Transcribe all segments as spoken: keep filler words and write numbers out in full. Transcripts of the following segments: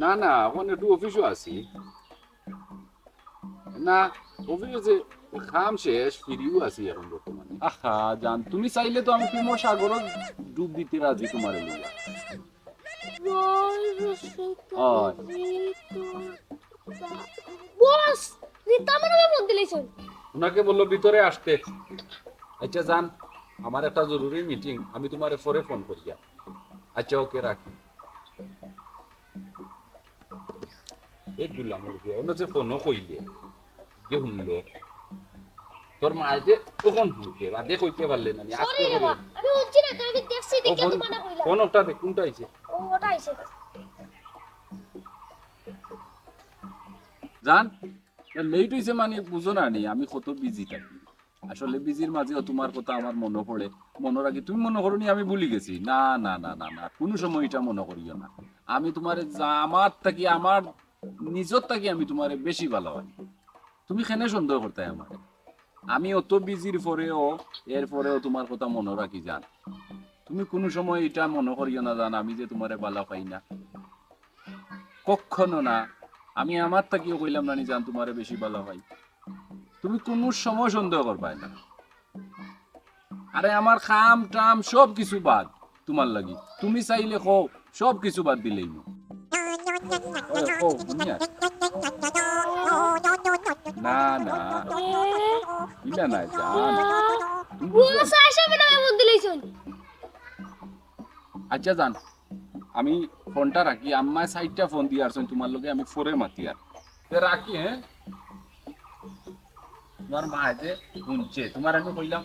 না, না, অখন একটু অফিসো আছি। না, অফিসো যে কাম শেষ, ফ্রিউ আছি অখন বর্তমানে। আহা, জান, তুমি চাইলে তো আমি প্রেমর সাগরো ডুব দিতে রাজি তুমারে লইয়া। অয়। বস, রিতা মনে হয় ফোন দিলাইছইন। উনাকে বলো ভিতরে আসতে। আচ্ছা জান, আমার একটা জরুরি মিটিং, আমি তুমারে পরে ফোন করিয়া। আচ্ছা, ওকে, রাখি। এ গুলাম, অন্য যে ফোনও কইলে, যে হুনলো, তোর মা যে তখন হুনতে, বাদে কইতে পারলে না, আস্তে করে। আমি হুনছি না, আমি দেখছি, দেখে ফোন, তোমার না কইলাম। ফোন ওটা দেখ, কোনটা আইছে? ও, ওটা আইছে। জান, লেট হইছে মানে বুঝো না নি, আমি কত বিজি থাকি। আসলে বিজির মাঝেও তুমার কথা আমার মনো পড়ে, মনো রাখি। তুমি মনো করো নি আমি ভুলি গেছি? না, না, না, না, না, কুনু সময় ইটা মনো করিও না। আমি তুমারে যা আমার থাকি, আমার নিজর থাকি আমি তুমারে বেশি ভালা পাই। তুমি কেনে সন্দেহ করতায় আমারে? আমি অত বিজির পরেও, এর পরেও তুমার কথা মনো রাখি জান। তুমি কুনু সময় ইটা মনো করিও না জান, আমি যে তুমারে ভালা পাই না। কখনো না। আমি আমার থাকিও কইলাম না নি জান তুমারে বেশি ভালা পাই। তুমি কুনু সময় সন্দেহ করবায় না। আরে আমার কাম টাম সব কিছু বাদ তুমার লাগি। তুমি চাইলে কও, সব কিছু বাদ দিলাইমু। ও, কও, হুনিয়া। না, না। ইলা নায় জান। তুমি বুঝো না। আচ্ছা জান, আমি ফোনটা রাখি, আম্মায় চাইরটা ফোন দিয়ার আছইন তুমার লগে, আমি পরে মাতিয়ার। তে রাখি, হ্যাঁ? তুমার মায় যে হুনছে, তুমারে আমি কইলাম,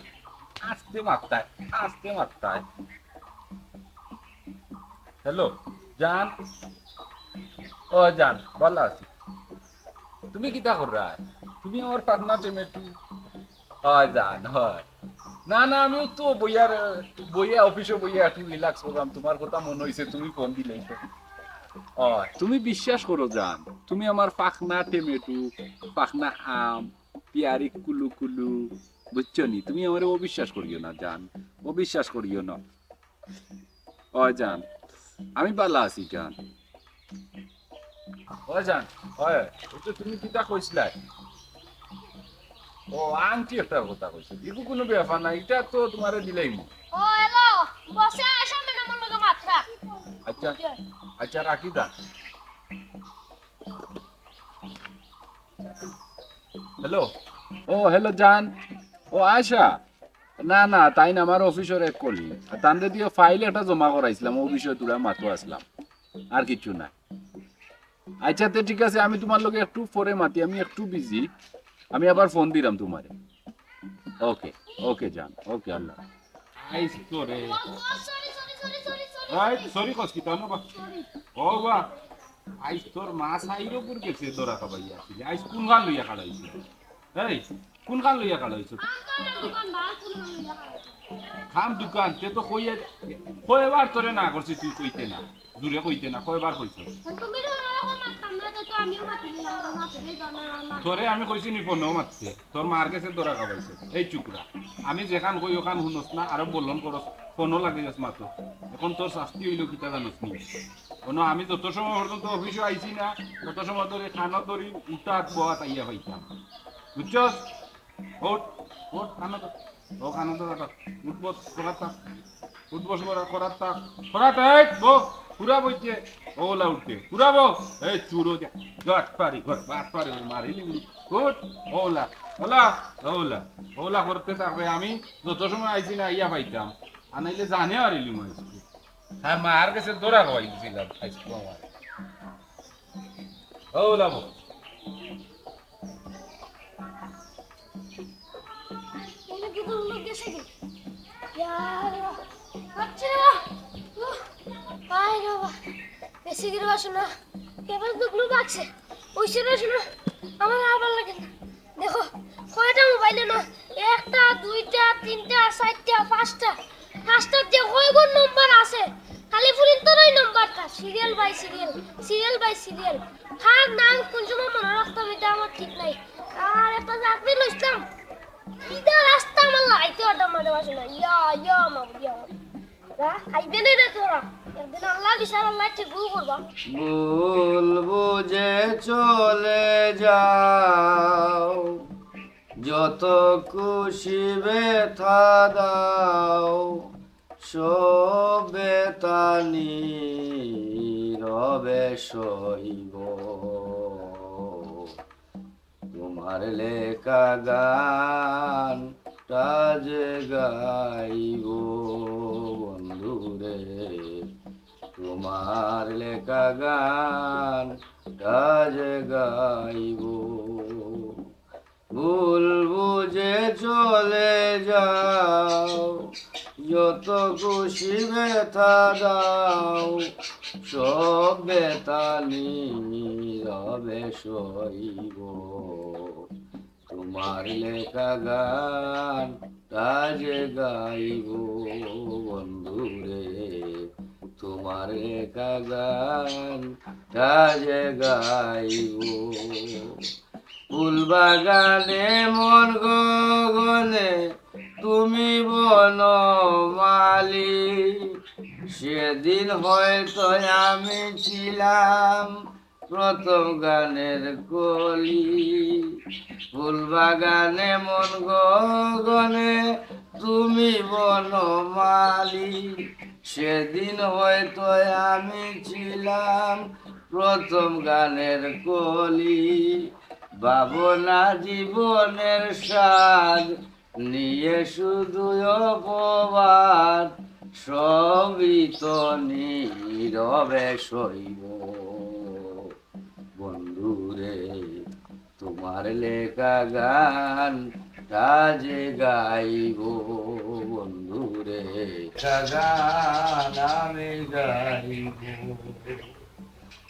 আস্তে মাততায়, আস্তে মাততায়। হ্যালো, জান। ও জান, ভালা আছি। তুমি কিতা কররায়? তুমি আমার পাকনা টমেটো। হয় জান, হয়। না, না, আমিও তো বইয়ার, বইয়া, অফিসো বইয়া একটু রিল্যাক্স করলাম। তুমার কথা মনো অইছে, তুমি ফোন দিলাইছো। অয়, তুমি বিশ্বাস করো জান, তুমি আমার পাকনা টমেটো, পাকনা আম, পিয়ারি কুলু কুলু, বুঝছো নি? তুমি আমারে অবিশ্বাস করিও না জান, অবিশ্বাস করিও না। অয় জান, আমি ভালা আছি জান। অয় জান, অয়, অউ তো তুমি কিতা কইছলায়? ও, আংটি একটার কথা কইছো। ইগু কুনু ব্যাপার না, ইটা তো তুমারে দিলাইমু। ও, হ্যালো, বসে আয়শা ম্যাডামর লগে মাতরা। আচ্ছা, আচ্ছা, রাখি দা। হ্যালো। ও, হ্যালো জান। ও, আয়শা। না, না, তাইন আমার অফিসর এক কলিগ। আর তানরে দিয়া ফাইল একটা জমা করাইছলাম, অউ বিষয়ে থুড়া মাতো আছলাম। আর কিচ্ছু না। আচ্ছা, তে ঠিক আছে, আমি তুমার লগে একটু পরে মাতি, আমি একটু বিজি। আমি আবার ফোন দিরাম তুমারে। ওকে, ওকে জান, ওকে, আল্লাহ। আইস তো রে। ও, ও, sorry, sorry, sorry, sorry, sorry, এই, সরি। সরি কস কিতা রে বা? সরি। ও বা, আইস তোর মা সাইরপুর গেছে দরা খাবাইয়া আসলে। আইস কুনখান লইয়া খাড়াইছে? এই, কুনখান লইয়া খাড়াইছে? কাম দোকান, তে তো কইয়া, কয়বার তোরে না করছি তুই কইতে না। জুরে কইতে না, কয়বার কইছস? তুমি তো ওরকম মাততাম না, তো, তো আমিও মাতি নিলাম, ওরা মাতি নিলাম, ওরা মাতি নিলাম। তোরে আমি কইছি নি ফোনো মাততে, তোর মার গেছে দরা খাবাইছে। এই চুকরা, আমি যেখান কই ওখান হুনস না, আরো বলন করস, ফোনো লাগাইস মাতো। এখন তোর শাস্তি অইলো কিতা জানস নি? অনো আমি যত সময় পর্যন্ত অফিসো আইছি না, তত সময় ধরি কানো ধরি উঠাত বওয়াত আইয়া পাইতাম। বুঝছস? উঠ, উঠ, কানো ধর। ও কানো ধর, উঠ। উঠ বস, করাত থাক। উঠ বস করা, করাত থাক। করাত, এই, বো, পুরা বইতে। ওলা উঠতে। পুরা বো। এই চুরো যা। জট পারি, ঘর, বাট পারি, ওর মারি লিবি। উঠ, ওলা, ওলা, ওলা। ওলা করতে থাকবে, আমি যত সময় আইছি না, আইয়া পাইতাম। আর নাইলে জানে আর ইলিম আইছি। হ্যাঁ, মার গেছে দরা খাওয়াই দিছিলাম, আইছি আমার। ওলা বো। এগুলো কি বললো গেছে কি? ইয়া, আচ্ছা, উহ, আয় রে বাবা, বেশি করে বাসো না। কেবল দুগুলো বাগছে, ওই ছেলে শুনো, আমার আবার লাগে না। দেখো, কয়টা মোবাইলে না, একটা, দুইটা, তিনটা, চারটা, পাঁচটা। পাঁচটার যে কয়গুণ নম্বর আছে, খালি ফুরিন্তরই নম্বরটা, serial by serial, serial by serial. কার নাম কোন সময় মনে রাখতাম, এটা আমার ঠিক নাই। আর একটা চাকরি লইছিলাম, ইটা রাস্তা আমার লাগাইতে পারতাম না, দেওয়া না। ইয়া, ইয়া, মা, ইয়া, মা। না, খাইবে না এটা তো। একদিন আল্লাহ বিচার আল্লাহ ঠিকই করবা। ভুল বুঝে চলে যাও, যত খুশি ব্যথা দাও, সব ব্যথা নীরবে সইব। তোমার লেখা গানটা যে গাইব, বন্ধুরে, তোমার লেখা গানটা যে গাইব। ভুল বুঝে চলে যাও, যত খুশি ব্যথা দাও, সব ব্যথা নীরবে সইব। তোমার লেখা গানটা যে গাইব, বন্ধুরে, তোমার লেখা গানটা যে গাইব। ফুল বাগানে মন গগনে তুমি বনমালী, সেদিন হয়তো আমি ছিলাম প্রথম গানের কলি। ফুল বাগানে মন গগনে তুমি বনমালী, সেদিন হয়তো আমি ছিলাম প্রথম গানের কলি। ভাবনা জীবনের স্বাদ নিয়ে শুধু অপবাদ, সবই তো নীরবে সইব। বন্ধুরে, তোমার লেখা গানটা যে গাইব, বন্ধুরে, লেখা গান আমি গাইব।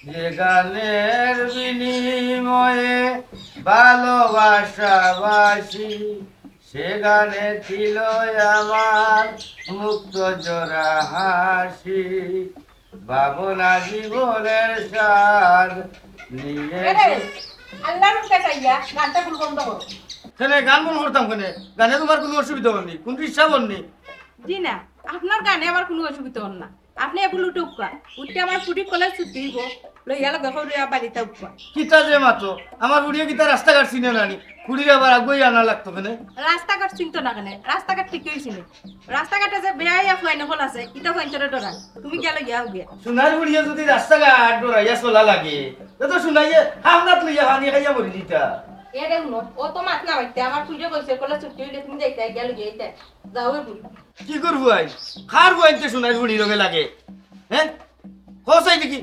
যে গানের বিনিময়ে ভালোবাসাবাসি, সে গানে ছিল আমার মুক্ত জোড়া হাসি। ভাবনা জীবনের স্বাদ নিয়ে আরে, আল্লাহর উপরে চাইয়া গানটা ভুল বন্ধ করো। কেনে গান বন্ধ করতাম কেনে? গানে তোমার কুনু অসুবিধা অর নি, কুনু ডিস্টার্ব অর নি? জি না, আপনার গানে আমার কুনু অসুবিধা অর না। আপনে এগুলো উঠে উঠবা। উঠতে আমার ফুড়ি কলেজ ছুটি হইব। লইয়া লগে হরিয়া বাড়িতে উঠবা। কিতা যে মাতো? আমার ফুড়িয়ে কিতা রাস্তাঘাট চিনে না নি? ফুড়িরে আবার আগুয়াই আনা লাগতো কেনে? রাস্তাঘাট চিনতো না কেনে? রাস্তাঘাট ঠিকই চিনে। রাস্তাঘাটে যে বেয়াইয়া ফুয়াইন অকল আছে, ইতা ফুয়াইনতরে ডরায়। তুমি গেলে গিয়া হবিয়া। সোনার ফুড়িয়ে যদি রাস্তাঘাট ডরাইয়া চলা লাগে, তে তো সোনাইয়ে হামনাত লইয়া পানি খাইয়া মরি দিতা। এ রে হুনো, ও তো মাত না মারতে, আমার ফুড়িয়ে কইছে, কলেজ ছুটি হইলে তুমি যাইতায়, গেলে গিয়া যাইতায়। যাও এ বুড়ি। কি করবো আই? কার ফুয়াইনতে সোনার ফুড়ির লগে লাগে? হে? কও চাই দেখি।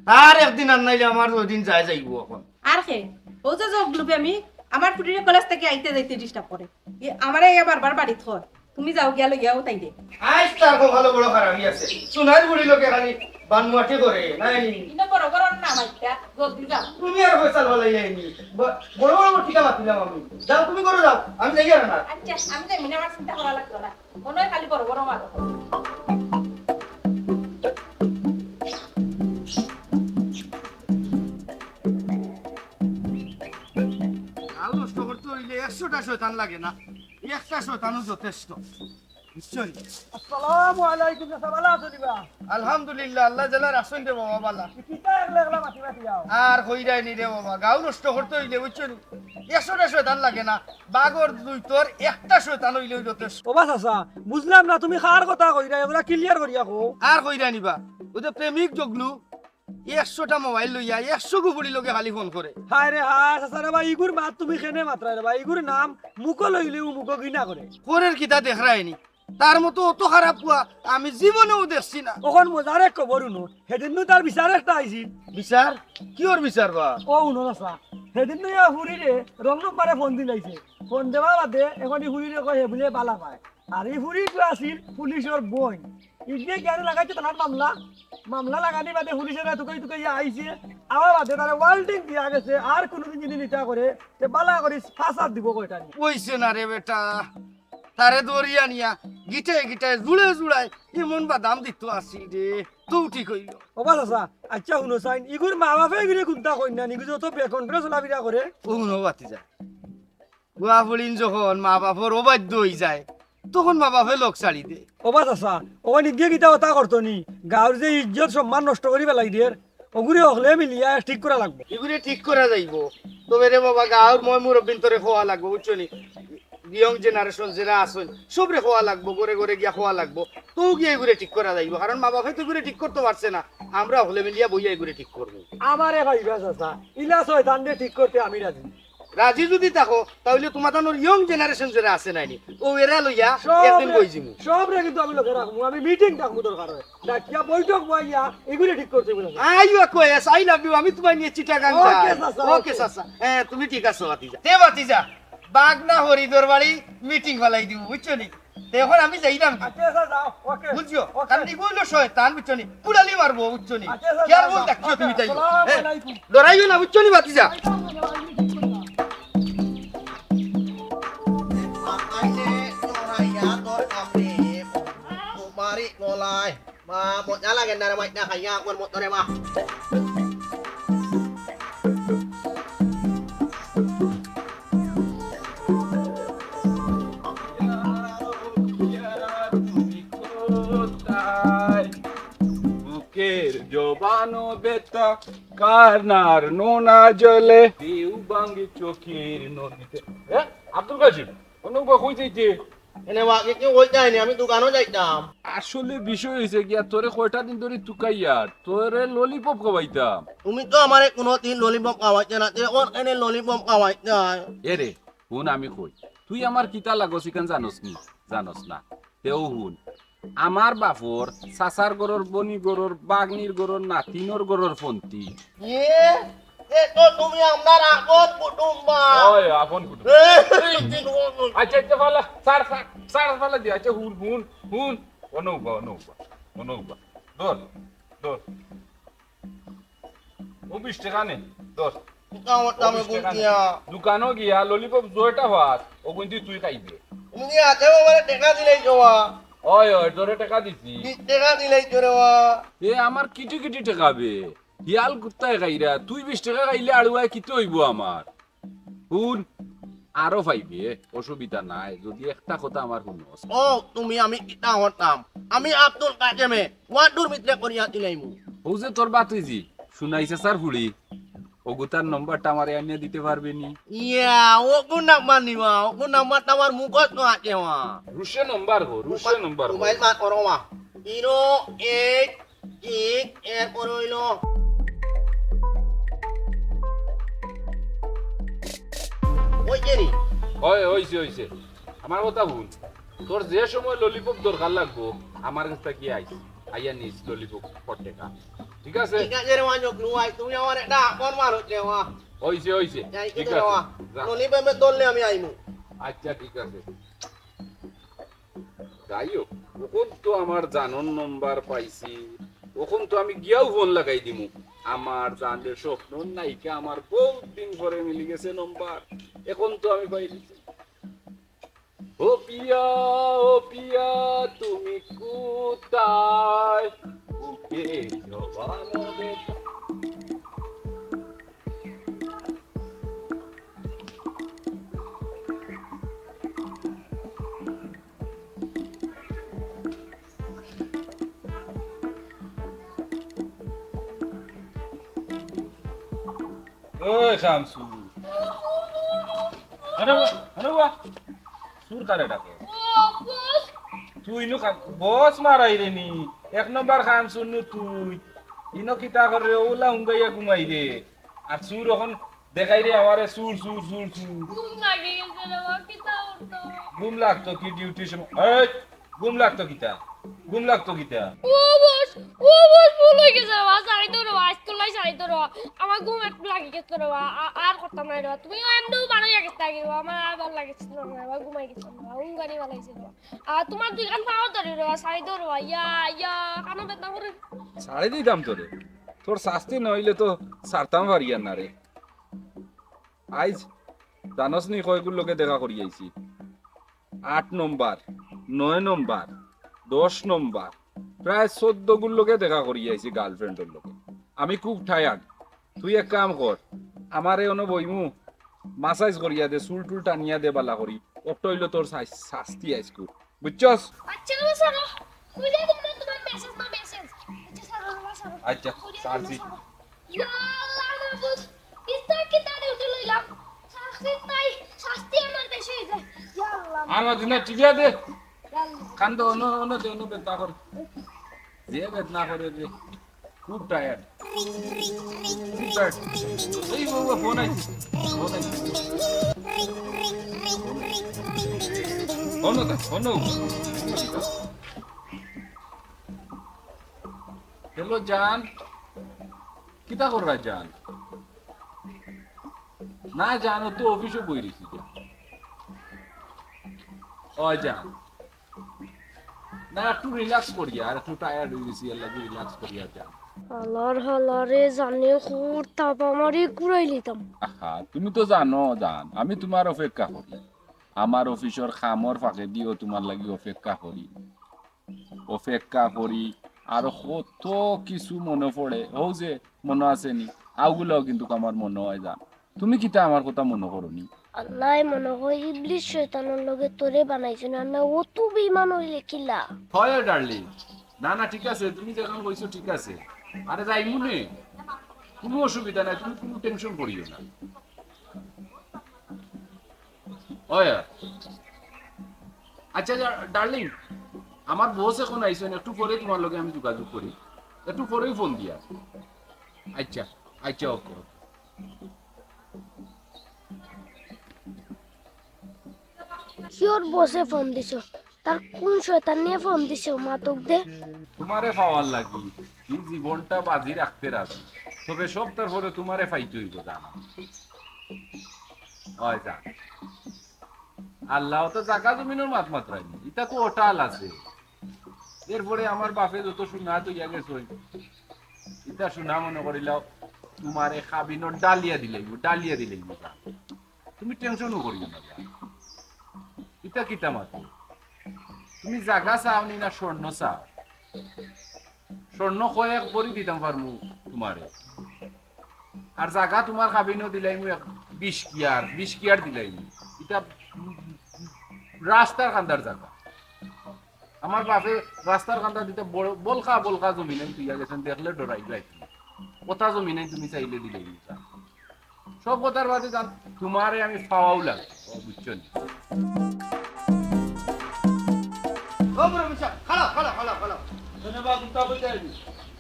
তার একদিন আর নাইলে আমার ওই দিন যায় যাইব অখন। আর কে? ও যে জগলু প্রেমিক, আমার ফুড়িরে কলেজ থাকি আইতে যাইতে ডিস্টার্ব করে। এ, আমারে ইয়া বারবার বাড়িত কয়। তুমি যাও গিয়া লইয়াও তাইরে। আইজ তার কপালো বড় খারাপি আছে। সোনার ফুড়ির লগে খালি বানোয়াটি করে, নায় নি? ইনো বড় বড় নাম আইতা, জলদি যাও। তুমি আর পয়সা লড়াই যায়নি। ব-, বড় বড় কিতা মাতিলাম আমি। যাও, তুমি করো যাও, আমি যাই আর না। আচ্ছা, আমি যাই, মানে আমার চিন্তা করা লাগতো না। মনে হয় খালি বড় বড় মাত। গাল নষ্ট করতে হইলে একশোটা শয়তান লাগে না, একটা শয়তানও যথেষ্ট। নিশ্চয়। আসসালামু আলাইকুম, চাচা, ভালা আছো নি বা? আলহামদুলিল্লাহ, আল্লায় যেলা রাখছইন রে বাবা, ভালা। কিতা একলা একলা মাতি মাতি আও? আর কইরায় নি রে বাবা, গাউ নষ্ট করতে অইলে, বুঝছো নি? একশোটা শয়তান লাগে না, বাঘর দুইতর একটা শয়তান অইলেউ যথেষ্ট। ও বা চাচা, বুঝলাম না, তুমি কার কথা কইরায়, এগুলা clear করিয়া কও। আর কইরায় নি বা, ওই যে প্রেমিক জগলু, একশোটা মোবাইল লইয়া একশো গু ফুড়ির লগে খালি ফোন করে। হায় রে হায়, চাচা রে বা, ইগুর মাত তুমি কেনে মাতরায় রে বা, ইগুর নাম মুখো লইলেউ মুখো ঘৃণা করে। করের কিতা দেখরায় নি? তার মতো অত খারাপ ফুয়া আমি জীবনেও দেখছি না। অখন মজার এক খবর হুনো, হেদিন নু তার বিচার একটা আইছিল। বিচার? কিওর বিচার বা? ও হুনো চাচা, হেদিন নু ইয়া ফুড়িরে রং নম্বরে ফোন দিলাইছে। ফোন দেওয়া বাদে অখন ই ফুড়িরে কয় হে বুলে ভালা পায়। আর ই ফুড়ি তো আছিল পুলিশর বইন। ইগিয়ে গিয়া লাগাইছে থানাত মামলা। মামলা লাগানি বাদে পুলিশে তুকাই তুকাই আইছে। আওয়া বাদে তারে warning দিয়া গেছে, আর কুনুদিন যদি ইতা করে, তে ভালা করি ফাঁসাত দিব কয়টা নি। অইছে না রে বেটা, তারে ধরিয়া নিয়া গিটায় গিটায় জুড়ে জুড়ায় এমন বাদাম দিত আছিল রে, তু ঠিক অইল। ও বা চাচা, আচ্ছা হুনো চাইন, ইগুর মা বাপে ইগুরে কুন্তা কইন না, ইগু যত বেকন্ট্রোলে চলাফিরা করে। ও হুনো ভাতিজা, ফুয়া ফুড়িন যখন মা বাপর অবাধ্য অইযায়, তখন মা বাপে লগ ছাড়ি দে। ও বা চাচা, অখান ইগিয়ে কিতা কথা করতো নি? গাঁওর যে ইজ্জত সম্মান নষ্ট করি ফালাই দের, অগুরে হকলে মিলিয়া ঠিক করা লাগবো। ইগুরে ঠিক করা যাইবো। তবে রে বাবা, গাঁওর ময় মুরব্বিন্তরে কওয়া লাগবো, বুঝছো নি? Young generation যেরা আছইন, সবরে কওয়া লাগবো, ঘরে ঘরে গিয়া কওয়া লাগবো। তেউ গিয়া ইগুরে ঠিক করা যাইবো, কারণ মা বাপে তো ইগুরে ঠিক করতো পারছে না, আমরা হকলে মিলিয়া বইয়া ইগুরে ঠিক করমু। আমারে ভাইবা চাচা, ইলা শয়তানরে ঠিক করতে আমি রাজি। রাজি যুদি থাকো, তা অইলে তুমার তানর young generation যেরা আছে নায়নি, অউ এরা লইয়া সব একদিন রে, বই যিমু। সবরে কিন্তু আমি লগে রাখমু, আমি meeting ডাকমু দরকার অয়। ডাকিয়া বৈঠক বইয়া ইগুরে ঠিক করতে বলে। আইও কয়েস, I love you, আমি তুমার নিয়া চিটাগাং যাই। Okay, চাচা, okay, okay। চাচা। হ্যাঁ, তুমি ঠিক আছো, ভাতিজা। তে ভাতিজা, বাগনা হরিদর বাড়ি meeting ফালাই দিমু, বুঝছো নি? তে অখন আমি যাইরাম। আচ্ছা, চাচা, যাও, okay। বুঝছো? Okay। কারণ ইগু অইলো শয়তান, বুঝছো নি? কুড়ালি মারবো, বুঝছো নি? আচ্ছা, চাচা, যাও, যাও। Careful থাকিও তুমি তাইলে। Okay, আসসালামু আলাইকুম। ডরাইও না, বুঝছো নি, ভাতিজা? আইতাম না, আমি ঠিক করলাম। মা, মজা লাগে না রে, মাইনা খাইয়া আমার মতো রে, মা। বুকের জবানো বেতা, কানার নোনা জলে, ঢেউ ভাঙে চোখের নদীতে। এ, আব্দুল কাশিম, অনো উবা কই যাইতে? এনে বা, কিচ্ছু কইতায় নি, আমি দোকানো যাইতাম। আসলে বিষয় অইছে গিয়া, তোরে কয়টা দিন ধরি তুকাইয়ার, তোরে lollipop খাওয়াইতাম। তুমি তো আমারে কুনুদিন lollipop খাওয়াইতে না, তে অখন কেনে lollipop খাওয়াইতায়? এরে, হুন আমি কই, তুই আমার কিতা লাগস ইখান জানস নি? জানস না। তেউ হুন, আমার বাপর, চাচার ঘরর, বইনর ঘরর, ভাগ্নির ঘরর, নাতিনর ঘরর ফন্তি। এ, এ তো তুমি আমরার আপন কুটুম্বা। অয়, আপন কুটুম্বা। এ, আচ্ছা, আচ্ছা, ফালা, ছাড়, ছাড়, ছাড়, ফালা দি। আচ্ছা, হুন, হুন, হুন। অনো উবা, অনো উবা, অনো উবা। ধর, ধর। অউ বিশ টেকা নে, ধর। দোকানো দামে অউ বিশ টেকা নে। দোকানো গিয়া lollipop যেটা পাস, অউ কিন্তু তুই খাইবে। তুমি কি আতে আমারে টেকা দিলাইছো বা? অয়, অয়, তোরে টেকা দিছি। বিশ টেকা দিলাইছো রে বা। এ, আমার কিটি কিটি টেকা বে। হিয়াল কুত্তায় খাইরা, তুই বিশ টেকা খাইলে আড়ুয়ায় কিতা অইবো আমার? হুন, আরো পাইবে, অসুবিধা নাই, যুদি একটা কথা আমার হুনস। ও, তুমি আমি কিতা করতাম? আমি আব্দুল কাশেমে, ওয়ার্ডর ভিতরে করিয়া দিলাইমু। অউ যে তোর বাতিজি, সুনাই চাচার ফুড়ি, অগুতার নম্বরটা আমারে আনিয়া দিতে পারবে নি? ইয়া, অগু নাম্বার নিবা, অগু নাম্বারটা আমার মুখস্থ আছে ওয়া। রুশে নম্বর গো, রুশে নম্বর গো। মোবাইল বার করো ওয়া। জিরো এইট ঠিক, এরপর অইলো। অইছে নি? অয়, অইছে, অইছে। আমার কথা হুন। তোর যে সময় lollipop দরকার লাগবো, আমার গেছ থাকি আইস। আইয়া নিস lollipop কর টেকা। ঠিক আছে? ঠিক আছে রে ওয়া, জগলু ভাই, তুমি আমার একটা আপন মানুষ রে ওয়া। অইছে, অইছে। যাই ঠিক আছে। Lollipop এ ধরলে আমি আইমু। আচ্ছা, ঠিক আছে। যাই হোক, অখন তো আমার জানর নম্বর পাইছি, অখন তো আমি গিয়াউ ফোন লাগাই দিমু। আমার জানর স্বপ্নর নায়িকা, আমার বউত দিন পরে মিলি গেছে নম্বর, অখন তো আমি পাইলিছি। ও পিয়া, ও পিয়া, তুমি কোথায়? বুকে জবানো বেতা। ওই শামসু। আরে বা, আরে বা। সুর কারে ডাকে? ও, বস। তুই নু কা-, বস মারাই রে নি। এক নম্বর খান শুনু তুই। ইনো কিতা করে রে? ওলা হুঙ্গাইয়া ঘুমাই রে। আর সুর অখন দেখাই রে আমারে সুর, সুর, সুর, সুর। ঘুম লাগি গেছে রে বা, কিতা করতো? ঘুম লাগতো কি ডিউটির সময়? এই, ঘুম লাগতো কিতা? ঘুম লাগতো কিতা? ও বস, ও বস, ভুল অই গেছে রে বা, ছাড়ি দেও রে বা, আইজকুর লাগি ছাড়ি দেও রে বা। আমার ঘুম একটু লাগি গেছে রে বা, আ-, আর করতাম না রে বা। তুমি এমনেউ বারো গেছে রে বা, আমার আর ভালা লাগেছে না রে বা, ঘুমাই গেছি রে বা, হুঙ্গানি বালাইছে রে বা। আর তোমার দুইখান পাও ধরি রে বা, ছাড়ি দেও রে বা, ইয়া, ইয়া, কানো বেদনা করে। ছাড়ি দিতাম তোরে, তোর শাস্তি নইলে তো ছাড়তাম পারিয়ার না রে। আইজ জানস নি কয়গুর লগে দেখা করি আইছি? আট নম্বর, নয় নম্বর, দশ নম্বর, প্রায় চৌদ্দ গুর লগে দেখা করি আইছি girlfriend-র লগে। আমি খুব tired। তুই এক কাম কর, আমারে অনো বইমু, massage করিয়া দে, চুল টুল টানিয়া দে বালা করি। অকটা অইলো তোর শাস-, শাস্তি আইজকুর। বুঝছস? আচ্ছা, বাবা, ছাড়ো। খুঁজে দেবো তোমার মেসেজ না মেসেজ। আচ্ছা, ছাড়ো, বাবা, ছাড়ো। আচ্ছা, খুঁজে দেবো, ছাড়ছি। ছাড়ো। ইয়া আল্লাহ, মাহফুজ। বিস্তার কিতা ডিউটি লইলাম। শাস্তি নাই, শাস্তি আমার বেশি হয়ে যায়। ইয়া আল্লাহ। আর মাঝে না টিভিয়া দে। ইয়া আল্লাহ। কান্দো, অনো, অনো দে, অনো বেদনা করে। যে বেদনা করে রে। খুব টায়ার্ড। খুব টায়ার্ড। এই বাবা, ফোন আইছে। ফোন আইছে। ফোন দে, ফোন দে। হ্যালো জান, কিতা কররা জান? না জান, অউ তো অফিসো বই রইছি জান। ও জান, না, একটু রিল্যাক্স করিয়া, আর একটু টায়ার্ড হয়ে গেছি, এর লাগি রিল্যাক্স করিয়া জান। আল্লাহর হালারে জানে খুর তাপা মারি কুড়াই লিতাম। আহা, তুমি তো জানো জান, আমি তোমার অপেক্ষা করি। আমার অফিসর কামর ফাঁকে দিও তোমার লাগি অপেক্ষা করি, অপেক্ষা করি। আর কত কিছু মনো পড়ে, অউ যে মনো আছে নি, অগুলাও কিন্তু আমার মনো অয় জান। তুমি কিতা আমার কথা মনো করো নি? আল্লায় মনো কয় ইবলিস শয়তানর লগে তোরে বানাইছইন না, না অত বেইমান অইলে কিলা? হয় ডার্লিং, না না ঠিক আছে, তুমি যেখান কইছো ঠিক আছে। আরে যাইমু নে, কোনো অসুবিধা নাই, তুমি কোনো টেনশন করিও না। হয়। আচ্ছা যা, ডার্লিং, আমার বস এখন আইছইন, একটু পরে তোমার লগে আমি যোগাযোগ করি, একটু পরেই ফোন দিয়া। আচ্ছা, আচ্ছা, ওকে, ওকে। কিওর বসে ফোন দিছো? তার কোন শয়তান নিয়ে ফোন দিছো? মাতক দে। তোমারে পাওয়ার লাগি এই জীবনটা বাজি রাখতে রাজি, তবে সবটার পরে তোমারে পাইতে অইবো জান। হয় যা। আল্লাহ তো জাগা জমিনর মাত মাতরায়নি, ইতা তো অটাল আছে। এরপরে আমার বাপে যত সোনা থইয়া গেছইন, ইতা সোনা মনো করিলাও তোমারে কাবিনো ডালিয়া দিলাইমু, ডালিয়া দিলাইমু জান। তুমি টেনশনও করিও না জান। ইতা কিতা মাতো? তুমি জাগা চাও নি না স্বর্ণ চাও? স্বর্ণ কয়েক ভরি দিতাম পারমু তোমারে। আর জাগা তোমার কাবিনো দিলাইমু এক বিশ কিয়ার, বিশ কিয়ার দিলাইমু। ইতা রাস্তার কান্দার জাগা। আমার বাপে রাস্তার কান্দাত ইতা বল-, বলখা বলখা জমিন আইন থইয়া গেছইন, দেখলে ডরাইবা। অতা জমিন আইন তুমি চাইলে দিলাইমু জান। সব কথার বাদে জান, তোমারে আমি পাওয়াও লাগে, ও বুঝছো নি? ও মুরব্বি সাব, খাড়াও, খাড়াও, খাড়াও, খাড়াও। কেনে বা, কুনটা কইতায় নি?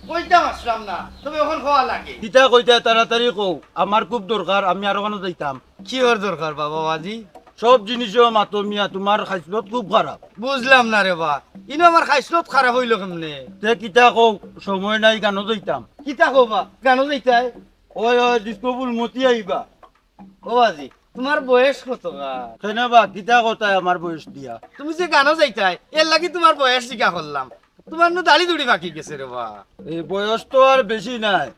কইতাম আছলাম না, তবে অখন কওয়া লাগে। কিতা কইতায় তাড়াতাড়ি কও, আমার খুব দরকার, আমি আরো কানো যাইতাম। কিওর দরকার বাবা বাজি? সব জিনিসও মাতো মিয়া, তোমার খাইছলত খুব খারাপ। বুঝলাম না রে বা, ইনো আমার খাইছলত খারাপ অইলো কেমনে? তে কিতা কও, সময় নাই, গানো যাইতাম। কিতা কও বা, গানো যাইতায়? ওই, ওই, ডিস্কো ফুল মতি আইবা। ও বাজি, তোমার বয়স কত বা? কেনে বা, কিতা কথায় আমার বয়স দিয়া? তুমি যে গানো যাইতায়, এর লাগি তোমার বয়স জিকা করলাম। তোমার নু দাড়ি দুড়ি পাকি গেছে রে বা। এই বয়স তো আর বেশি নাই,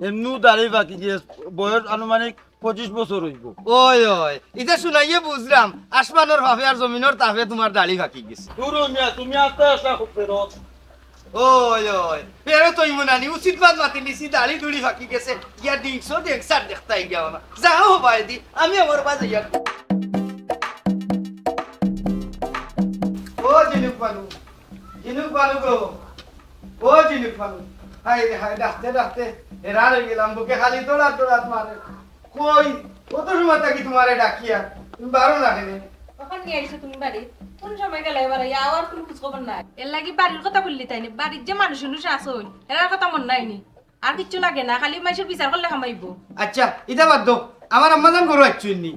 এমনেউ দাড়ি পাকি গেছে, বয়স আনুমানিক পঁচিশ বছর অইবো। ওই, ওই, ইতা শুনাইয়া বুঝলাম, আসমানর ভাপে আর জমিনর তাপে তোমার দাড়ি পাকি গেছে। দুরু মিয়া, তুমি আস্তে আস্তে খুব ফেরত। ওই, ওই, ফেরত অইমু নানি, উচিত মাত মাতি নিছি, দাড়ি দুড়ি পাকি গেছে, গিয়া ডিংসো ডেংসার দেখতায় গিয়া না। যাও বাইদি, আমি আমার বাজে ইয়ার। ও জিনুক মানু, জিনুক মানু গো, ও জিনুক মানু। হায় রে হায়, ডাকতে ডাকতে হেরান অই গেলাম, বুকে খালি দৌড়াত দৌড়াত মারে। কই, কত সময় থাকি তোমারে ডাকিয়ার, তুমি বারো না কেনে? কখন নিয়া আইছো তুমি বাড়ি? কোন সময় গেলায় এবার? আওয়ার কোনো খোঁজ খবর নাই। এর লাগি বাড়ির কথা বললি তাই নি? বাড়ির যে মানুষ উনুষ আছইন, এরার কথা মনো নাই নি? আর কিচ্ছু লাগে না, খালি মাইনষর বিচার করলে কামাইবো। আচ্ছা, ইতা বাদ দেও, আমার আম্মাজান ঘরো আইছইন নি?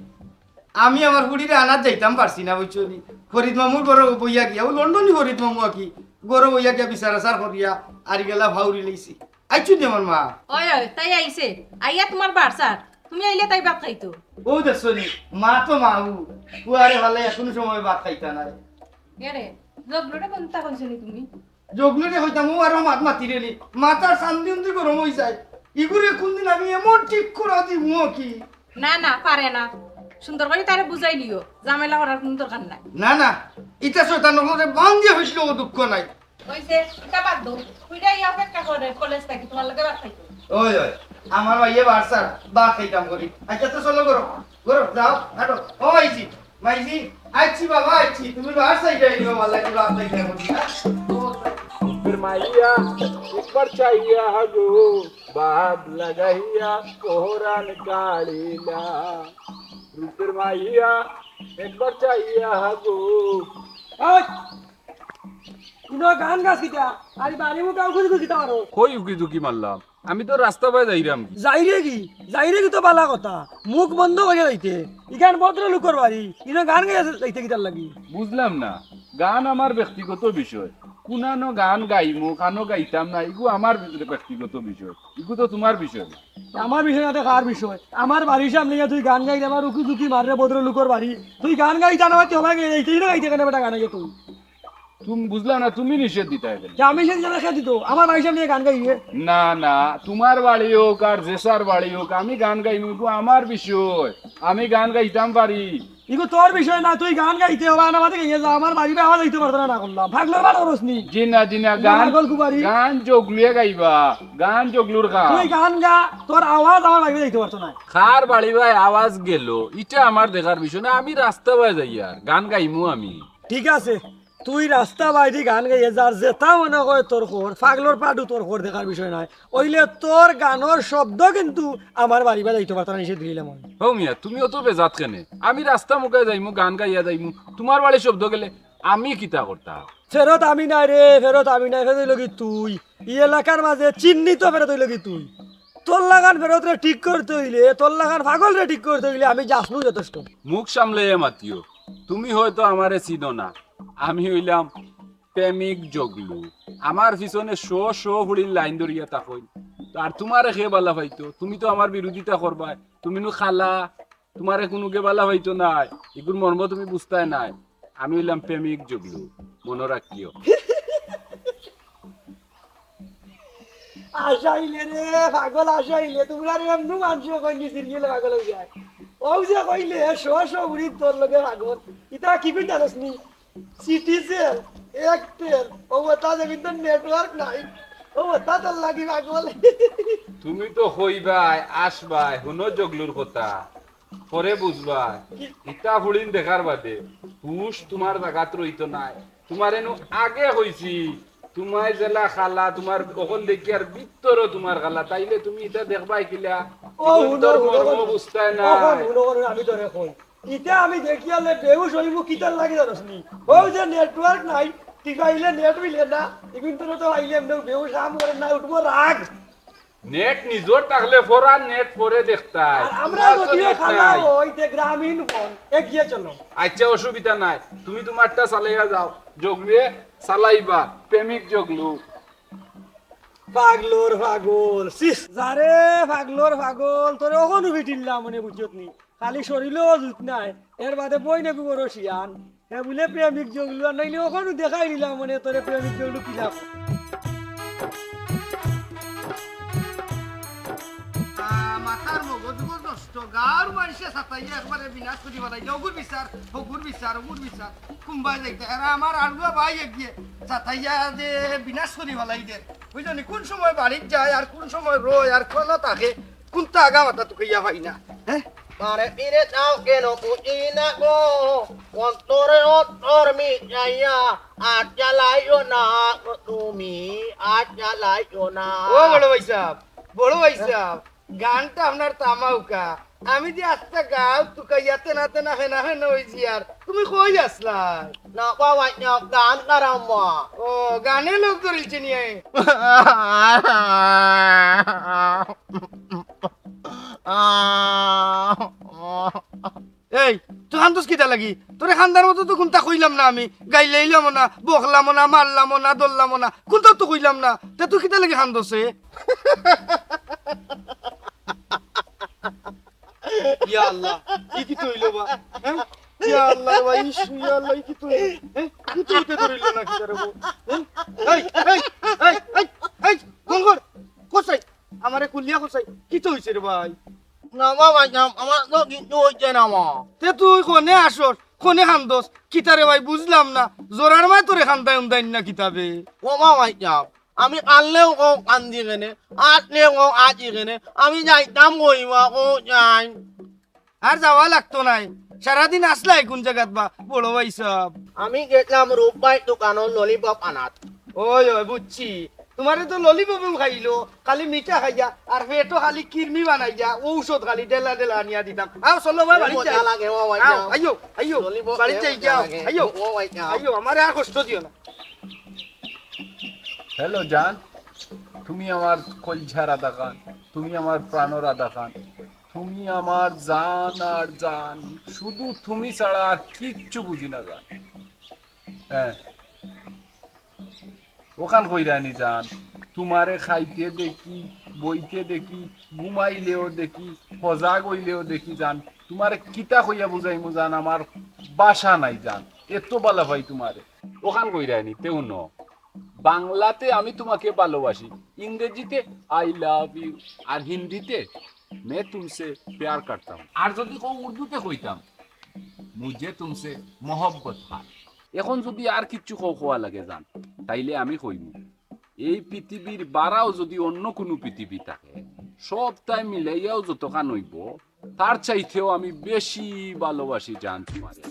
আমি আমার ফুড়িরে আনাত যাইতাম পারছি না, বুঝছো নি? ফরিদ মামুর ঘরো বইয়া গিয়া, ও লন্ডনি ফরিদ মামু আর কি, ঘরো বইয়া গিয়া বিচার আচার করিয়া আরি গেলা ফাউরি লইছি। আইছইন নি আমার মা? ওই, ওই, তাই আইছে। আইয়া তোমার বারসার। তুমি আইলে তাই ভাত খাইতো। ও দেখছো নি, মা তো মাউ, পুয়ারে ভালে এখনো সময় ভাত খাইতা নাই। এরে, জগলুরে কোনটা কইছো নি তুমি? জগলুরে কইতাম, ও আরো মাত মাতিরে নি। মাথার চান্দি উন্দি গরম অই যায়। ইগুরে কোনদিন আমি এমন ঠিক করা দিমু কি? না, না, পারে না। সুন্দর করি তারে বুঝাই লিও, ঝামেলা করার কোনো দরকার নাই। না, না, ইতা শয়তান হলে বান্দিয়া হইছিল ও দুঃখ নাই। ওই যে, ইটা বাদ দাও। তুই যাই অপেক্ষা করে কলেজ থাকি তোমার লগে ভাত খাইতো। ওই, ওই, আমার ভাইয়ে বারসার ভাত খাইতাম করি। আচ্ছা, তো চলো, করো, করো, যাও, হাঁটো। ও, আইছি। মাইজি, আইছি বাবা, আইছি। তুমি বার চাইতে আইছো, বাবা, লাগি বার চাইতে আইছো, হ্যাঁ? রূপের মাইয়া, একবার চাইয়া হাগো, বাদ লাগাইয়া পরান কাড়িলা। রূপের মাইয়া, একবার চাইয়া হাগো। এই! ইনো গান গাছ কিতা? আর বাড়ি মুখে উকি ঝুঁকি দিতে পারো। কই উকি ঝুঁকি মারলাম? আমি তো রাস্তা বায় যাইরাম কি। যাইরে কি? যাইরে কি তো বালা কথা। মুখ বন্ধ করিয়া যাইতে। ইখান ভদ্র লোকর বাড়ি। ইনো গান গাইয়া যাইতে কিতার লাগি? বুঝলাম না। গান আমার ব্যক্তিগত বিষয়। কুনানো গান গাইমু, কানো গাইতাম না, ইগু আমার ব্যক্তিগত বিষয়। ইগু তো তুমার বিষয় না। আমার বিষয় না তো কার বিষয়? আমার বাড়ির সামনে গিয়া তুই গান গাইলে আমার উকি ঝুঁকি মাররে ভদ্র লোকর বাড়ি। তুই গান গাইতা না, তুই আমার গাইতে, ইনো গাইতে কেনে বেটা গান গাইতে তুই? তুমি বুঝলাম না, তুমি নিষেধ দিতা কেনে? যে আমি সে জানা খেয়ে দিত, আমার বাড়ির সামনে গান গাইবে। না, না, তুমার বাড়ি হোক আর যেসার বাড়ি হোক, আমি গান গাইমু, ইগু আমার বিষয়, আমি গান গাইতাম পারি। ইগু তোর বিষয় না, তুই গান গাইতে হবে, আর আমাদের গাইয়ে যা, আমার বাড়ি আওয়াজ দিতে পারতো না, না করলাম, ভাগলো বার করস নি। জি না, জি না, গান, পাগল কুমারী। গান জগলুয়ে গাইবা, গান জগলুর গান। তুই গান গা, তোর আওয়াজ আমার বাড়ি দিতে পারতো না। কার বাড়ি বায় আওয়াজ গেল, ইটা আমার দেখার বিষয় না, আমি রাস্তা বায় যাইয়ার, গান গাইমু আমি। ঠিক আছে, তুই রাস্তা বাইদি গান গাইয়ে যার যেটা মনে কয় তোর কর, পাগলর পাডু তোর কর, দেখার বিষয় নাই। অইলে তোর গানর শব্দ কিন্তু আমার বাড়ি বায় যাইতো পারতো না, নিষেধ দিলাম আমি। হো মিয়া, তুমি অত বেজাত কেনে? আমি রাস্তা মুখে যাইমু, গান গাইয়া যাইমু, তুমার বাড়ির শব্দ গেলে আমি কিতা করতাম? ফেরত আমি নাই রে, ফেরত আমি নাই, ফেরত অইলো গি তুই। ই এলাকার মাঝে চিহ্নিত ফেরত অইলো গি তুই। তোর লাখান ফেরতরে ঠিক করতে অইলে, তোর লাখান পাগলরে ঠিক করতে অইলে আমি জাসনু যথেষ্ট। মুখ সামলাইয়া মাতিও। তুমি হয়তো আমারে চিনো না, আমি অইলাম প্রেমিক জগলু। আমার পিছনে শ শ ফুড়ির লাইন ধরিয়া থাকইন। আর তুমারে কে বালা পাইতো? তুমি তো আমার বিরোধিতা করবায়। তুমি নু কালা, তুমারে কুনুগে বালা পাইতো নায়। ইগুর মর্ম তুমি বুঝতায় নায়। আমি অইলাম প্রেমিক জগলু, মনো রাখিও। আশাইলে রে, পাগল আশাইলে, তুমরারে এমনু মানষে কইন নি সিরিয়ালে পাগল অই যায়। অউ যে কইলে, শ শ ফুড়ির তোর লগে পাগল। ইতা কিগুন জানস নি? সিটিজেন, এয়ারটেল, অউ অতা যেমন তো নেটওয়ার্ক নাই, অউ অতা তোর লাগি পাগল। তুমি তো কইবায়, আশাইলে, হুনো জগলুর কথা। পরে বুঝবায়, ইতা ফুড়িন দেখার বাদে হুশ তুমার জাগাত রইতো নায়। তুমারে নু আগে কইছি, তুমায় যেলা কালা, তুমার অকল দেখিয়ার ভিতরও তুমার কালা, তাইলে তুমি ইতা দেখবায় কিলা? ও, হুনো, হুনো, মর্ম হুনো। বুঝতায় না। অখন হুনো, হুনো, আমি তোরে কই। ইতা আমি দেখিয়ালে বেহুশ অইমু, কিতার লাগি জানস নি? অউ যে নেটওয়ার্ক নাই, টিপাইলে নেট মিলে না, ইগুন তোরে তো আইলে এমনেউ বেহুশ, কাম করে না, উঠবো রাগ। নেট নিজর থাকলে পরার, নেট পরে দেখতায়। আর আমরা তুমার তো যদিও নেট কালা নাই। অই, তে গ্রামীণ ফোন, এগিয়ে চলো। আচ্ছা, অসুবিধা নাই, তুমি তুমারটা চালাইয়া যাও, জগলুয়ে চালাইবা, প্রেমিক জগলু। পাগলর পাগল, সিস। যারে পাগলর পাগল, তোরে অখনউ ফিটিল্লাম মনে বুঝছত নি। খালি শরীরও জুত নাই, এর বাদে বইন এগু বড় শিয়ান। হে বুলে প্রেমিক জগলু, আর নাইলে অখনউ দেখাই দিলাম মনে তোরে প্রেমিক জগলু কিলা। আহ, মাথার মগজ উগজ নষ্ট, গাঁওর মানষে সাতাইয়া একবারে বিনাশ করি ফালাইলে, অগুর বিচার, অগুর বিচার, অগুর বিচার, কুম্বায় যাইতা। এরা আমার আড়ুয়া ভাই এগিয়ে সাতাইয়া যে বিনাশ করি ফালাইলে, বুঝছো নি? কুন সময় বাড়িত যায় আর কুন সময় রয় আর কুনো থাকে, কুনতা আগা মাথা তুকাইয়া পাই না, হ্যাঁ? বারে ফিরে যাও কেন বুঝি না গো, অন্তরে অন্তর মিশাইয়া, আর জ্বালাইও না গো তুমি, আর জ্বালাইও না। ও বড় ভাইসাব, বড় ভাইসাব, গানটা আপনার তামাউকা। আমি যে আস্তা গাঁও তুকাইয়া তেনা তেনা হেনা হেনা অইছি আর, তুমি কই আছলায়? না বাবা, না, গান গারাম মা। ও, গানে লগ ধরিলছে নিয়ে। এই, তুই কান্দস কিতা লাগি? তোরে কান্দার মতো তো কুনতা কইলাম না আমি। গাইলাইলামও না, বকলামও না, মারলামও না, ধরলামও না, কুনতা তো কইলাম না। তে তুই কিতা লাগি কান্দস এ? ইয়া আল্লাহ, ই কিতা অইলো বা? হ্যাঁ? ইয়া আল্লাহ রে ভাই, ইশ, ইয়া আল্লাহ, ই কিতা অইলো? হ্যাঁ? কিতা অইতে ধরিল না কিতা রে বউ? হ্যাঁ? এই, এই, এই, এই, এই, বন্ধ কর। কসাই, আমারে খুলিয়া কসাই, কিতা অইছে রে ভাই? না মামা, না, আমার তো কিচ্ছু অইছে না মা। তে তুই কনে আসর, কনে কান্দস? কিতা রে ভাই, বুঝলাম না। জরার মায় তোরে কান্দায় উন্দাইন না কিতা বে? ও মামা, আমি কানলেও কও কান্দি কেনে, আসলেও কও আসি কেনে, আমি যাইতাম কই মা, কও যাই। আর যাওয়া লাগতো নায়। সারাদিন আছলায় কুন জাগাত বা, বড় ভাইসাব? আমি গেছলাম রূপ ভাইর দোকানো ললিপপ আনাত। ওই, ওই, বুঝছি। তুমারে তো ললিপপউ খাইলো, খালি মিঠা খাইয়া, আর পেটো খালি কিরমি বানাইয়া, ঔষধ খালি ডেলা ডেলা আনিয়া দিতাম। আও, চলো ভাই, বাড়িত যাই। মজা লাগে, ও ভাই, আও, যাও। আইও, আইও, ললিপপ বাড়িত খেয়ে যাই, মজা যাও, লাগে। আইও। ও ভাই, যাও। আইও, আমারে আর কষ্ট দিও না। হ্যালো জান, তুমি আমার কইলজার আধা খান, তুমি আমার প্রাণর আধা খান, তুমি আমার জান আর জান, শুধু তুমি ছাড়া আর কিচ্ছু বুঝি না জান। হ্যাঁ, অখান কইরায়নি জান, তুমারে খাইতে দেখি, বইতে দেখি, ঘুমাইলেও দেখি, হজাগ অইলেও দেখি জান, তুমারে কিতা কইয়া বুঝাইমু জান, আমার ভাষা নাই জান, এত ভালা পাই তুমারে। অখান কইরায়নি, তে হুনো। বাংলাতে আমি তোমাকে ভালোবাসি, ইংরেজিতে I love you, আর হিন্দিতে मैं तुमसे प्यार करता हूँ। আর যদি কও উর্দুতে কইতাম, मुझे तुमसे मोहब्बत है। এখন যদি আর কিচ্ছু কও কওয়া লাগে জান, তাইলে আমি কইমু, এই পৃথিবীর বারাও যদি অন্য কুনু পৃথিবী থাকে, সবটাই মিলাইয়াও যতখান অইবো, তার চাইতেও আমি বেশি ভালোবাসি জান তুমারে।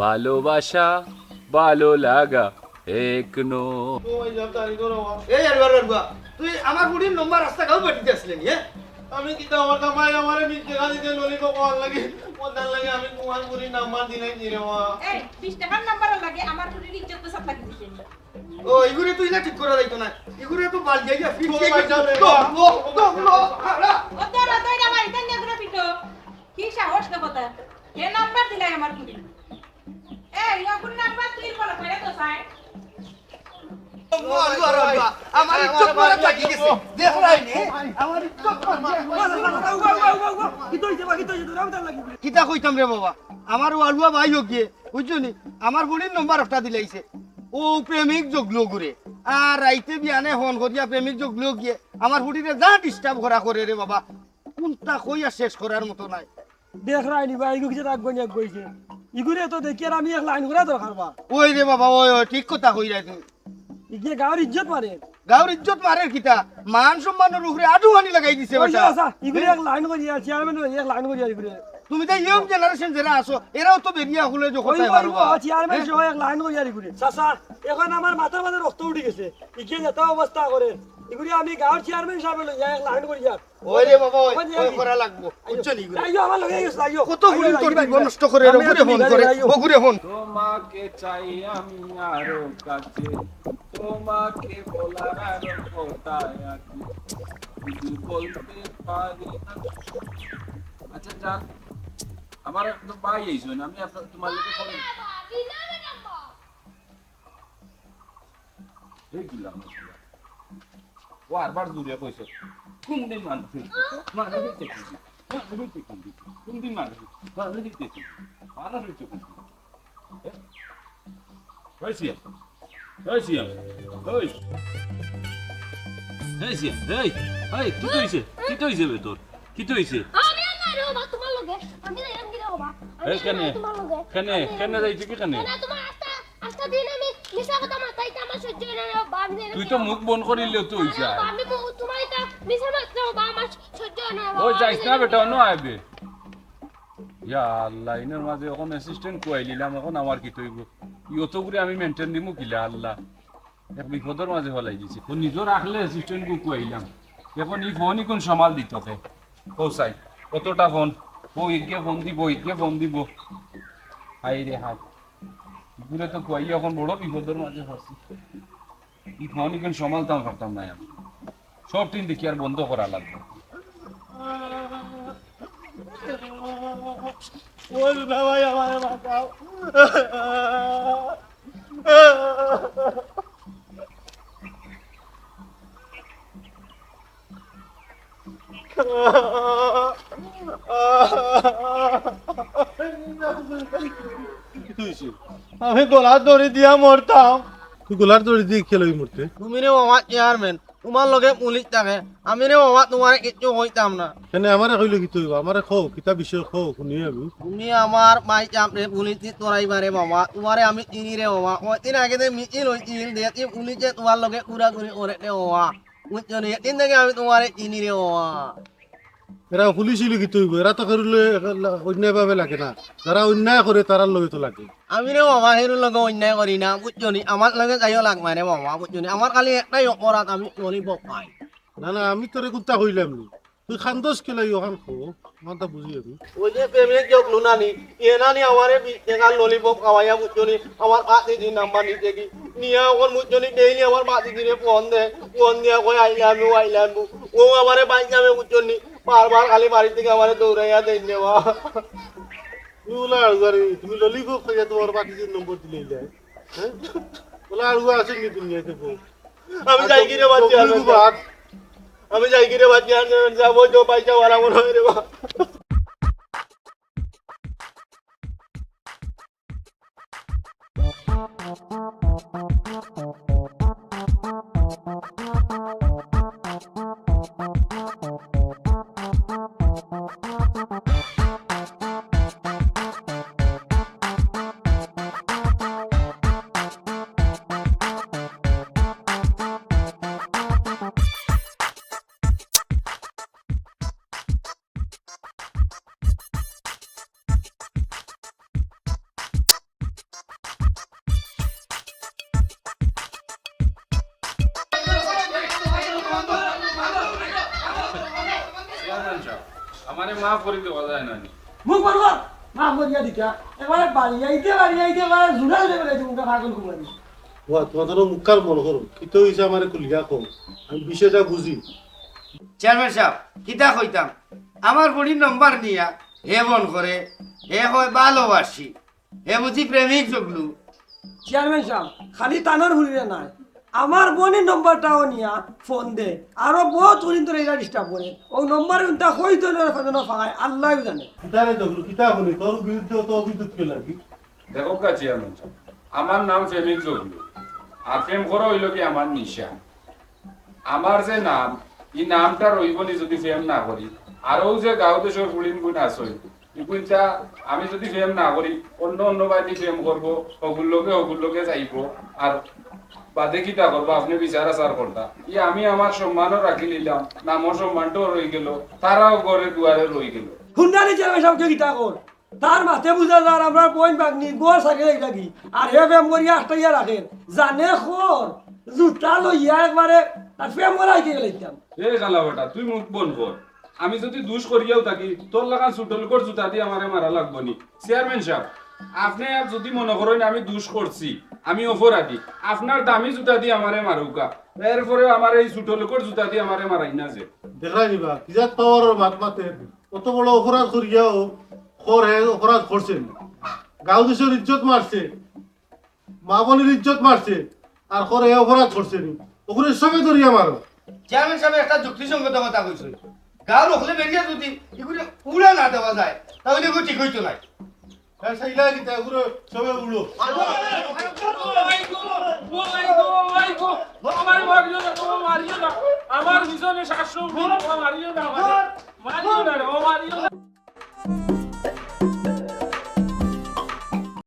ভালোবাসা, ভালো লাগা, এক নয়। ও ভাই, যাও, তাড়াতাড়ি করো, বাবা। এই আরবা, আরবা, তুই আমার ফুড়ির নম্বর রাস্তা গাঁও পাঠিয়ে আসলে নি, হ্যাঁ? আমি কিতা আমার কামাই আমারে বিশ টাকা দিতে ললিপপ খাওয়ার লাগি, ওটার লাগি আমি তোমার ফুড়ির নাম্বার দিলাই নি রে মা। এই, বিশ টাকার নাম্বার লাগে, আমার ফুড়ির ইজ্জত তো সব লাগি দিছে। ও, ইগুরে তো ইলা ঠিক করা যাইতো না। ইগুরে তো বাল দিয়া ফিট ও, দিয়ে ভাই, যাও রে, তো, বাবা। ও, তো, ও, আরা। ও তো রাজাই না বাড়িতে নিয়ে ঘুরে পিটো। কি সাহস তো কথা? কে নাম্বার দিলাই আমার ফুড়ি? এই, ইয়া কোন নাম্বার তুই বলো, কইরা তো সাই। ও, আল্লাহ, আল্লাহ। আমার ইজ্জত মারা থাকি গেছে। দেখলাই নি? আমার ইজ্জত মারা। কিতা অইছে বা, কিতা অইছে? তোর আমার লাগি। কিতা কইতাম রে বাবা? আমার ওয়ালুয়া ভাই হোক গিয়ে, বুঝছো নি? আমার ফুড়ির নম্বর একটা দিলাইছে। ও প্রেমিক জগলো ঘুরে। আর রাইতে বিয়ানে ফোন করিয়া প্রেমিক জগলো গিয়ে আমার ফুড়িরে যা disturb করা করে রে বাবা। কুনটা কইয়া শেষ করার মতো নাই। দেখরায়নি বা, ইগু কিতা রাগ গনিয়া কইছে। ইগুরে তো দেখি আর আমি এক লাইন করা দরকার বা। ওই রে বাবা, ওই, ওই, ঠিক কথা কইরায় তুমি। ইগিয়ে গাঁওর ইজ্জত মারে। গাঁওর ইজ্জত মারে কিতা? মান সম্মানর উপরে আডু হানি লাগাই দিছে ওই বেটা। চাচা, ইগুরে এক লাইন করিয়া, চেয়ারম্যান অই এক লাইন করিয়া ইগুরে। তুমি তো young generation যেরা আছো, এরাও তো বেরিয়া হলে যে ওই, কথাই ওই, পারবা। ওই, চেয়ারম্যান হ্যাঁ? সহ এক লাইন করিয়া ইগুরে। চাচা, এখন আমার মাথার মাঝে রক্ত উঠি গেছে। ইগিয়ে যেতা অবস্থা করে, ইগুরে আমি গাঁওর চেয়ারম্যান সাবে লইয়া এক লাইন করিয়া ওই রে বাবা, ওই, ওখানে ওই যাই। করা লাগবো। আইও। বুঝছো নি, ঘুরে? আইও, আমার লগে আইও, আইও। কত আইও, ফুড়ির আইও, তোর আইও, বিবন আইও। নষ্ট করে, আমি, বগুড়ে আমি, ফোন আমি, করে, আইও। বগুড়ে ফোন। তোমাকে চাই আমি আরো কাছে, তোমাকে বলার আরো কথা আছে, কিছু বলতে পারি না। আচ্ছা, যান, আমার তো ভাই আইছইন, আমি আপনার, তোমার লগে ফোন এই দিলাম। ও আরবার জুরে কইছে, "কোন দিন মানুষ হইছে? মানুষ হইছে কোন দিন? মানুষ হইছে কোন দিন? কোন দিন মানুষ হইছে? মানুষ হইছে কোন দিন? মানুষ হইছে কোন দিন?" এ? ওই সিয়াম, ওই সিয়াম, ওই। এই সিয়াম, এই, এই, কিতা অইছে? কিতা অইছে বে তোর? কিতা অইছে? আমি আর নাই রে বাবা, তোমার লগে। আমি যাইরাম কি রে বাবা? আমি এই আর কেনে? নাই তোমার লগে। কেনে? আমি কেনে যাইতে কি কেনে? কেনে তোমার আস্তা, আস্তা দিন আমি মিছা কথা মাতাইতে আমার সহ্য অয় না রে বাবা, আমি যাইরাম তুই কি তো রে বাবা? মুখ বন্ধ করিলে তো অইছে। আরে বাবা, আমি মু-, তোমার এটা মিছা মাতলে বাবা, আমার সহ্য অয় না রে বাবা, ওই আমি যাইস না যাইরাম বেটা, কি রে অন্য বাবা? আইবে। ইয়া আল্লাহ, ইনোর মাঝে অখন assistant কুয়াই নিলাম, অখন আমার কিতা অইবো? ইয়ত করে আমি maintain দিমু কিলা আল্লাহ? এক বিপদর মাঝে ফালাই দিছে। ও নিজর আখলে assistant গু কুয়াইলাম। অখন ই ফোন ইকুন সামাল দিত কে? ও সাই, কতটা ফোন? ও ইগে ফোন দিব, ইগে ফোন দিব। হায় রে হায়। ইগুরে তো কুয়াই অখন বড় বিপদর মাঝে ফাঁসি। ই ফোন ইকুন সামালতাম পারতাম না আমি। সব টিন দেখি আর বন্ধ করা লাগবো। ও দুলা ভাই, আমারে বাঁচাও। আমি গলা দড়ি দিয়া মরতাম। তুই গলার দড়ি দিয়া খেলো এই মুহূর্তে। তুমি রে বাবা চেয়ারম্যান, তুমার লগে পুলিশ থাকে, আমি রে বাবা তুমারে কিচ্ছু কইতাম না। কেনে আমারে কইলে কিতা অইবো? আমারে কও, কিতা বিষয় কও, হুনি আমি। তুমি আমার ভাইসাবরে পুলিশে ধরাইবা রে বাবা, তুমারে আমি চিনি রে বাবা। কয়দিন আগে যে মিছিল অইছিল, দেখি পুলিশে তুমার লগে ঘুরাঘুরি করে রে বাবা। বুঝছো নি? এদিন থাকি আমি তুমারে চিনি রে বাবা। এরা পুলিশ অইলে কিতা অইবো? এরা তো কেউর লগে অন্যায়ভাবে লাগে না। যারা অন্যায় করে, তারার লগে তো লাগে। আমি রে বাবা, কেউর লগে অন্যায় করি না, বুঝছো নি? আমার লগে যাইও লাগবা রে বাবা, বুঝছো নি? আমার খালি একটাই অপরাধ, আমি ললিপপ খাই। না, না, আমি তোরে কুন্তা কইলাম নি। তুই কান্দস কিলা অখান ক, অখানতা বুঝি আমি। ওই যে প্রেমিক জগলু নানি, এ নানি আমারে বিশ টেকার ললিপপ খাওয়াইয়া, বুঝছো নি, আমার ভাতিজির নাম্বার নিছে গি। নিয়া অখন, বুঝছো নি, ডেইলি আমার ভাতিজিরে ফোন দে, ফোন দিয়া কয়, "I love you, I love you।" ও আমারে বাইক নামে, বুঝছো নি, বারবার খালি বাড়ি থাকি আমারে দৌড়াইয়া দেইন দেওয়া। তুমি ওলা আড়ুয়া রে, তুমি ললিপপ খাইয়া তুমার ভাতিজির নম্বর দিলাইলায়, হ্যাঁ? ওলা আড়ুয়া আছে নি দুনিয়াতে বউ? আমি যাইগি রে বাদ, চেয়ারম্যান সাব। আমি যাইগি রে বাদ, চেয়ারম্যান সাব, ওই তো পয়সা ওয়ালা মনে হয় রে বাবা। চেয়ারম্যান সাব, আমারে মাফ করি দেওয়া যায় না নি? মুখ বন্ধ কর, মাফ করিয়া দিতা। এবারে বাড়িয়াইতে, বাড়িয়াইতে, এবারে জুড়া জুড়া বেড়াইতে মুখে ফাগুন কুমারী। ওয়া, তুমার তো মুখখান বন্ধ করো। কিতা অইছে আমারে খুলিয়া কও। আমি বিষয়টা বুঝি। চেয়ারম্যান সাব, কিতা কইতাম? আমার ফোনর নম্বর নিয়া হে ফোন করে, হে কয় ভালোবাসি, হে বুঝি প্রেমিক জগলু। চেয়ারম্যান সাব, খালি তানর ফোনরে নায়, আমার বইনর নম্বরটাও নিয়া ফোন দে। আরো বউত করিন তোরে ইলা disturb করে। অউ নম্বর উনতা কই থনে ফায়, আল্লায় জানে। কিতারে জগলু, কিতা হুনি? তোর বিরুদ্ধে অত অভিযোগ কিতা লাগি? দেখো কা চেয়ারম্যান সাব, আমার নাম প্রেমিক জগলু, আর প্রেম করা অইলো গি আমার নিশা। আমার যে নাম, ই নামটা রইবো নি যুদি প্রেম না করি। আর অউ যে গাঁও দেশর ফুড়িন গুইন আছইন, ইগুইনতা আমি যুদি প্রেম না করি, অন্য অন্য বায়দি প্রেম করবো, হগুর লগে হগুর লগে যাইবো, আর বাদে কিতা করবো, আপনে বিচার আচার করতা। ই আমি আমার সম্মানও রাখিলিলাম, নামর সম্মানটাও রইগেলো, তারাও ঘরে দুয়ারে রইগেলো। হুনরা নি চেয়ারম্যান সাব, কেউ কিতা কর? তার মাতে বুঝা যার আমরার বইন ভাগনি ঘর ছাড়িয়া যাইতা গি। আর হে প্রেম করিয়া আটকাইয়া রাখের। জানে খর, জুতা লইয়া একবারে তার প্রেম করা আটকাইয়া লাইতাম। এ কালা বেটা, তুই মুখ বন্ধ কর। আমি যুদি দুষ করিয়াও থাকি, তোর লাখান ছুটো লোকর জুতা দি আমারে মারা লাগবো নি। চেয়ারম্যান সাব, আপনে আর যুদি মনো করইন আমি দুষ করছি, আমি অপরাধী, আপনার দামি জুতা দি আমারে মারউক্কা। এরপরেও আমার এই ছুটো লোকর জুতা দি আমারে মারাইন না যে। দেখরায় নি বা, কি জাত পাওয়ারর মাত মাতের। অত বড় অপরাধ করিয়াও খর হে অপরাধ করছে নি। গাঁও দেশর ইজ্জত মারছে, মা বইনর ইজ্জত মারছে, আর খর হে অপরাধ করছে নি। অগুরে সবে ধরিয়া মারো। চেয়ারম্যান সাবে একটা যুক্তিসঙ্গত কথা কইছইন। গাঁওর অকলে বেরিয়া যুদি ইগুরে উড়া না দেওয়া যায়, তাইলে ইগু ঠিক অইতো নায়। হ্যাঁ, সেইলাই দিতে, এগুলো সবে উড়ো। আমার পিছনে সাতশো উঠে, বাবা, মারিও না, বাবা, মারিও না রে, বাবা, মারিও